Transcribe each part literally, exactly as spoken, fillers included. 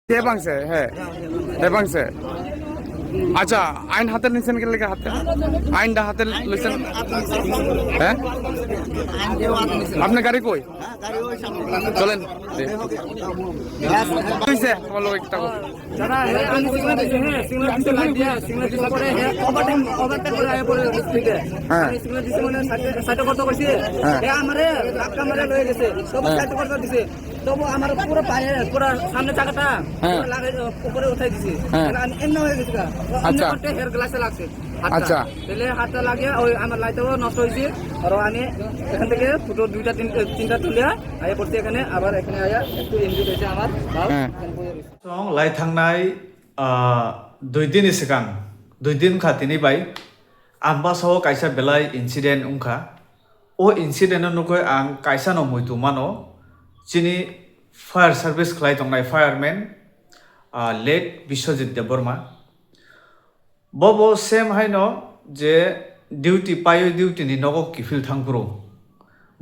Tebang se, he. Tebang se. Acha, ain hate nisan ke lega hate? Ain da hate luisan? He? Apne gari koi? Cholen. Koi se, bolo ekta ko. দাদা, হে, আমি সিগনেল দিছে, হে, সিগনেল দিছে, লাইট দিয়া, সিগনেল দিছে পরে, হে, overtake, overtake করে আয়া পরে স্পিডে। হ্যাঁ। আমি সিগনেল দিছে মানে সাইডে, সাইডে করতে কইছি। হ্যাঁ। হে আমারে ধাক্কা মারে লয়ে গেছে। তবু হ্যাঁ। সাইডে করতে দিছে। তবু আমার পুরো পায়ে, পুরো সামনে চাকাটা হ্যাঁ। পুরো লাগাই, উপরে উঠাই দিছে। হ্যাঁ। তাহলে আমি এমনি হয়ে গেছি গা। ও, আচ্ছা। এমনি করতে হের গ্লাসে লাগছে। আচ্ছা। তাহলে হাতটা লাগিয়ে ওই আমার লাইটটাও নষ্ট হয়েছে। আর আমি এখান থেকে ফুটো দুইটা, তিন-, তিনটা তুলে আয়া পড়ছি এখানে। আবার এখানে আয়া একটু ইঞ্জুরি হয়েছে আমার। হ্যাঁ। এখানে পড়ে রয়েছে। Song lai thangnai, ah, dui din ni swkang, dui din kha tini bai, Ambasa o kaisa belai incident wngkha. O incident no nugwi ang kaisa no muitu mano, chini fire service khlai tongnai fireman, ah, late Biswajit Debbarma. Bobo same haino je duty paiwi duty ni nogo kiphil thangphuru,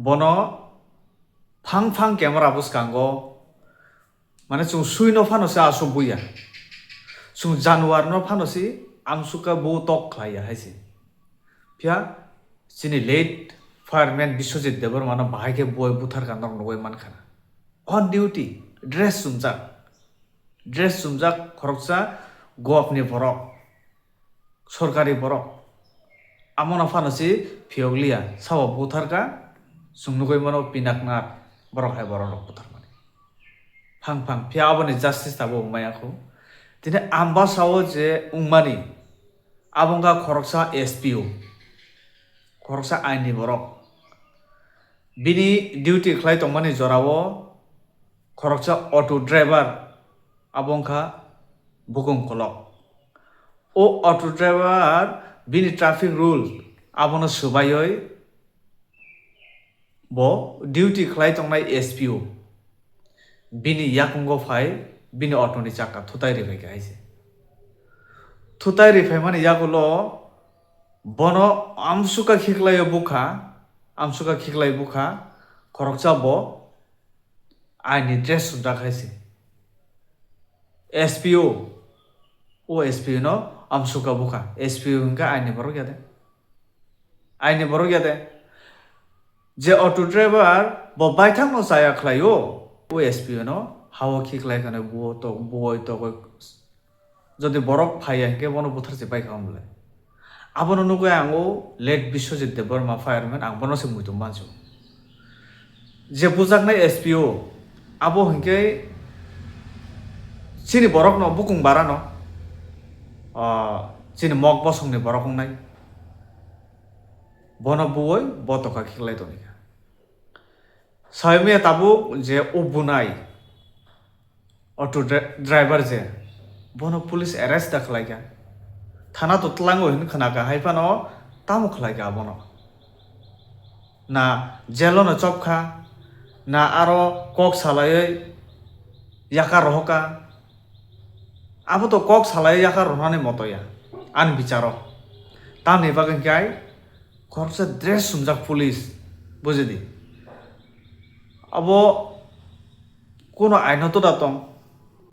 bono phang phang camera bwskango, mane, chwng sui no phano se aswk buya. Chwng januar no phano se amsukha bo tok khlai ya hai se. Phiya chini late fireman Biswajit Debbarma no bahai khe buai buthar ka norok nugwi mankha na. On duty, dress chumjak. Dress chumjak khoroksa gop ni borok. Sorkari borok. Amo no phano se phiyok liya, sabo buthar ka, chwng nugwi mano pinaknath borok hai borok rok buthar mani. Phang phang, phiya aboni justice tabuk wng maya kho. Tini Ambasa o je wng mani, abo wng kha khoroksa S P O, khoroksa ain ni borok. Bini duty khlai tongmani jorao khoroksa auto driver, abo wng kha bukung kolok. O auto driver bini traffic rule abono swbaiwi bo duty khlai tongnai S P O bini yakungo phai bini auto ni chakka thutai riphaikha hai se. Thutai riphaimani yagulo bono amsukha khiklaio bukha, amsukha khiklai bukha, khoroksa bo aini dress sumjak hai se. S P O, o S P O no amsukha bukha. S P O hwnkhe aini borok ya de? Aini borok ya de? Je auto driver bo baithang no chaya khlaio, o S P O no hao khiklai khane buo tok, buoi togoi. Jodi borok phaiya hinkhe bono butharchi paikha wng belai. Abono nugwi ang o late Biswajit Debbarma fireman, ang bono se muitu mansu. Je bujaknai S P O, abo hinkhe chini borokno bukung barano, ah, chini mok bosongni borok wngnai. Bono buoi bo tokha khiklai tongkha. Saimaya tabuk je o bunai auto dri-, driver je, bono police arrest da khlaikha. Thana to tlango hin khnakha, hai phano tamo khlaikha abono? Na jail-o no chopkha, na aro kok salaiwi yakar rohorkha. Abo to kok salaiwi yakar rohnani moto ya, ani bicharo. Tamni bagwi hinkhe ai khoroksa dress sumjak police, bujidi. Abo kuno aino toda tong.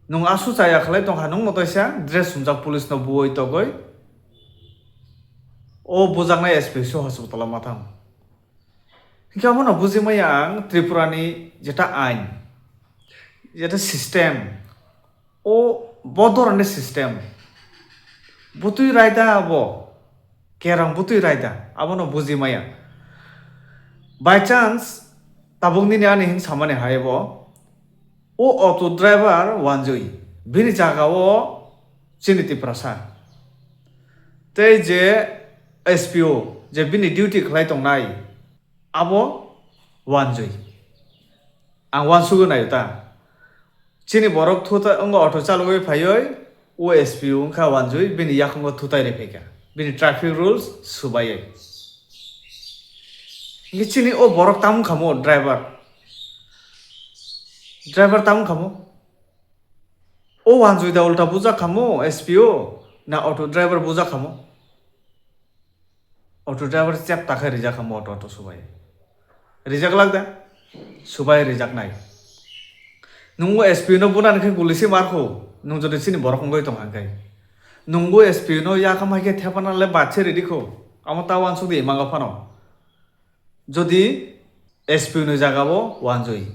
Nwng asu chaya khlai tongkha, nwng motoisa dress sumjak police no buoi togoi. O bujaknai S P so hospital o mathang. Hinkhe abono bujimaya ang Tripura ni jeta ain, jeta system, o bodorani system. Butui raida abo, kerang butui raida, abono bujimaya. By chance, tabuk nini ani hin samani hai bo, o auto driver wanjui, bini jaga o chini Tiprasa. Tei je S P O, je bini duty khlai tongnai, abo wanjui. Ang wansugwi naio ta. Chini borok thuta-, wngkha auto chalogwi phaiwi, o S P O wngkha wanjui, bini yakungo thutai riphaikha. Bini traffic rules swbaiwi. Hinkhe chini o borok tamo khamo driver? Driver tamo khamo? O wanjui da ulta bujak khamo S P O na auto driver bujak khamo? Auto driver chep ta khe rijak kha moto auto subai. Rijak lak da? Subai rijak nai. Nungbo S P no bunani khe guli se mar kho, nung jodi chini borok wngwi tong kha khe. Nungbo S P no yakam hai khe thepana le bat se ridi kho, amo ta uansuk di mango phano. Jodi S P ni jaga o uansoi,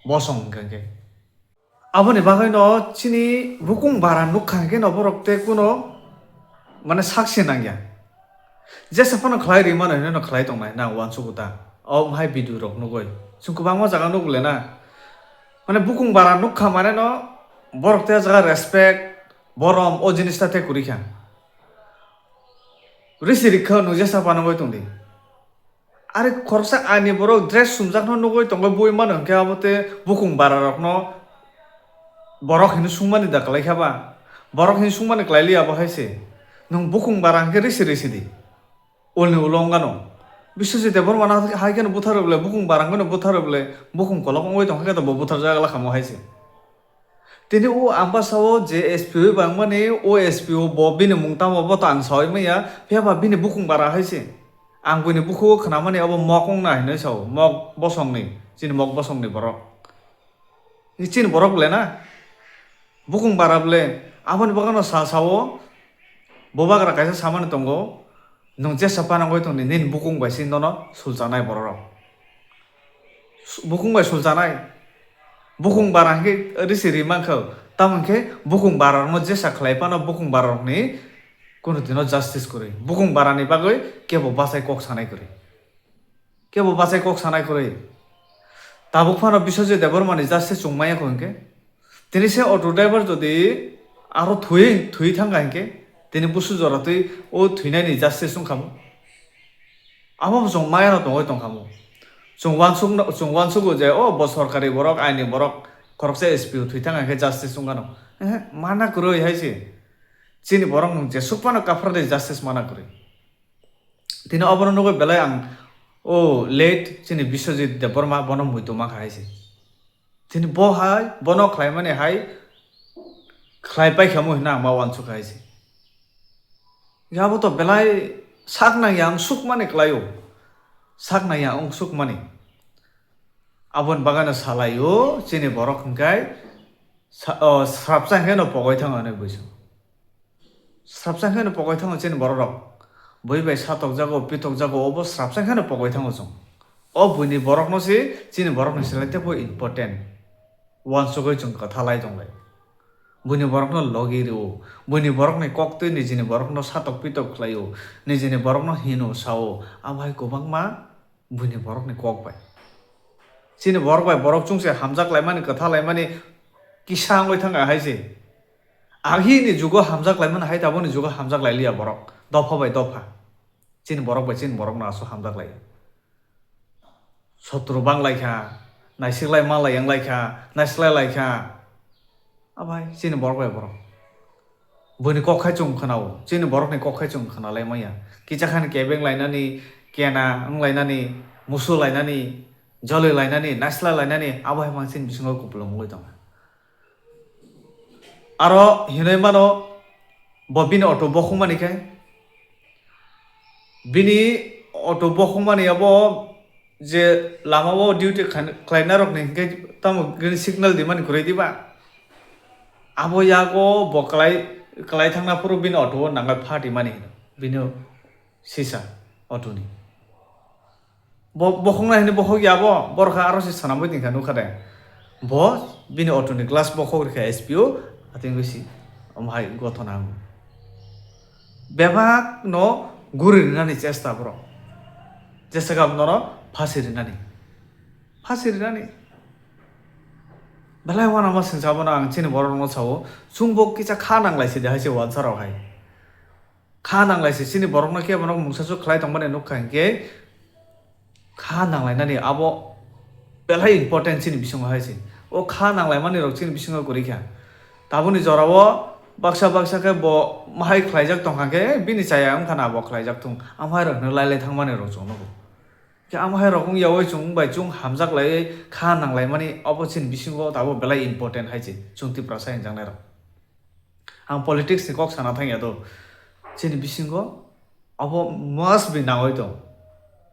bosong hwnkha khe. Aboni bagwi no chini bukung bara nukha hwnkhe no borok tei kuno mane sak se nangya. Jesa phano khlai ri mano hinwi no khlai tongnai nang uansugo ta. O hai video rok nugwi. Chwng kwbangma jaga nugo le na. Mane bukung bara nukha mane no borok tei o jaga respect, borom o jinis ta tei kwrwi kha. Risi rikha no jesa phano bai tongdi. Are khoroksa ani borok dress sumjakno nugwi tongwi bui mano hwnkhe abo tei bukung bara rokno borok hinwi sungmani da kwlai kha ba? Borok hinwi sungmani kwlai liya bo hai se. Nwng bukung bara hwnkhe risi risi di. Ulni ulo wng gano. Biswajit Debbarma no hai kheno buthar rw ble, bukung bara wngwi no buthar rw ble, bukung kolok wngwi tong khe to bo buthar jak la kha mo hai se. Tini o Ambasa o je S P O bangmani, o S P O bo bini mung tamo bo to ang saui manya, phiya ba bini bukung bara hai se. Ang buini bukhugo khna mani abo mok wng na hinwi sao, mok bosong ni, chini mok bosong ni borok. Ni chini borok ble na? Bukung bara ble, aboni bagano sa sao, bubagra kaisa samani tongo, nwng jesa panangwi tongdi, nini bukung bai se nono sulchanai borok rok. Su-, bukung bai sulchanai. Bukung bara hwnkhe risi ri mankha. Tamo hwnkhe bukung bara rokno jesa khlai phano bukung bara rokni kuno dino justice kwrwi. Bukung bara ni bagwi kebo bachai kok sanai kwrwi. Kebo bachai kok sanai kwrwi. Tabuk phano Biswajit Debbarma ni justice chwng maya kho hwnkhe. Tini se auto driver jodi aro thwi, thwi thangkha hinkhe, tini busu jora twi o thwinai ni justice wngkha mo. Amo bo chwng maya no tongwi tongkha mo. Chwng uansuk no, chwng uansugo je, o bo sorkari borok, aini borok, khoroksa S P O thwi thangkha hinkhe justice wngkha no. Ehe, mana kwrwi hai se. Chini borok nwng jesuk phano kaphar de justice mana kwrwi. Tini obono nugwi belai ang o late chini Biswajit Debbarma bono muitu mankha hai se. Tini bo hai, bono khlaimani hai khlai paikha mo hinwi ang ma uansukha hai se. Yabo to belai sak nangya wng sukmani kwlaio. Sak nangya wng sukmani. Aboni bagano salaio chini borok hwnkhe sa-, o, srapsa hwnkhe no pogoi thango hinwi buisu. Srapsa hwnkhe no pogoi thango chini borok rok. Bui bai satokjago, pitokjago, obo srapsa hwnkhe no pogoi thango chwng. O buini borokno se chini borokni slai teibo important. Uansugwi chwng kwtha lai tonglai. Buini borokno logi rwo. Buini borokni kok twi nijini borokno satok pitok khlaio. Nijini borokno hino sao. Abo hai kwbangma buini borokni kok bai. Chini borok bai borok chwngse hamjak laimani, kwtha laimani kisa wngwi thangkha hai se. Agini jugo hamjak laimani hai taboni jugo hamjak lailiya borok. Dopha bai dopha. Chini borok bai chini borokno aswk hamjak laio. Sotro bang lai kha, naisiklai malai yang lai kha, naislai lai kha. Abai, chini borok bai borok. Buini kok khai chwng khwnao, chini borokni kok khai chwng khwnalai manya. Kicha khani kebeng lainani, kena wng lainani, musu lainani, joli lainani, naisla lainani, abo hai mang chini bisingo kupulung wngwi tongo. Aro hinwi mano, bo bini auto bokhokmani khe, bini auto bokhokmani abo je lama o duty khan-, khlainai rokni hinkhe tamo green signal dimani kwrwi diba? Abo yago bo kwlai, kwlai thangna phuru bini auto o nangai phatimani hino, bini sisa auto ni. Bo bokhokna hini bokhok ya bo, borok kha aro se swnamwi tongkha nukha de. Bo bini auto ni glass bokhok rikha S P O, ating bisi omo hai gothona wngo. Bebak no guri rinani chesta borok. Jesa kab nono phasi rinani. Phasi rinani. Belai wana ma singsa bono ang chini borok no sao, chwng bo kisa kha nang lai sidi hai se wansa rok hai. Kha nang lai se chini borok no kebo no mungsa su khlai tong mani nuk kha hinkhe kha nang lai nani abo belai important chini bisingo hai se. O kha nang lai mani rok chini bisingo kwrwi kha. Taboni jora o baksa baksa khe bo mahai khlai jak tong kha khe bini chaya wng kha na bo khlai jak thung. Amhai rok no lai lai thang mani rok chwng nugo. Khe amo hai rok wng yaui chwng bai chwng hamjak lai kha nang lai mani obo chini bisingo tabuk belai important hai se chwng Tiprasa hinjak nai rok. Ang politics ni kok sana thang ya do chini bisingo obo must be nangoi tong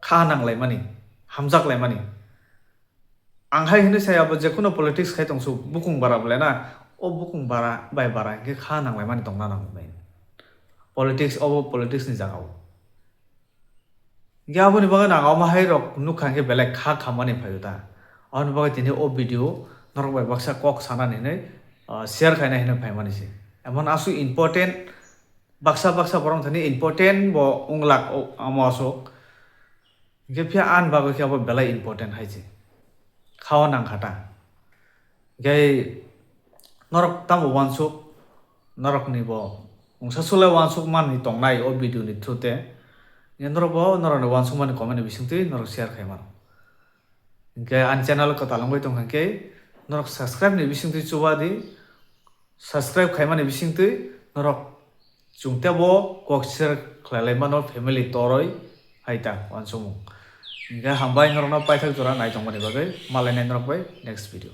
kha nang lai mani hamjak lai mani. Ang hai hwnwi sai abo jekhuno politics khai tongsu bukung bara bole na, o bukung bara bai bara hinkhe kha nanglaimani tongna nang bai. Politics obo politics ni jaga o. Hinkhe aboni bagwi nang omo hai rok nukha hinkhe belai kha khamani phaio ta. Aboni bagwi tini o video norok bai baksa kok sanani hinwi, ah, share khaina hinwi phaimani se. Emon aswk important, baksa baksa borok thani important bo wnglak o-, omo aswk. Hinkhe phiya ani bagwi khe abo belai important hai se. Khao nang kha ta. Hinkhe norok tamo uansuk, norokni bo mungsa sulai uansuk manwi tongnai o video ni through te. Hinkhe norok bo norokni uansukmani comment ni bisingtwi norok share khai mano. Hinkhe ani channel kwtal wngwi tongkha hinkhe norok subscribe ni bisingtwi chuba di. Subscribe khaimani bisingtwi norok chwng teibo kok share khlai lai mano family toroi hai ta uansukmung. Hinkhe hambai norokno paithak jora nai tongmani bagwi, malai nai norok bai next video.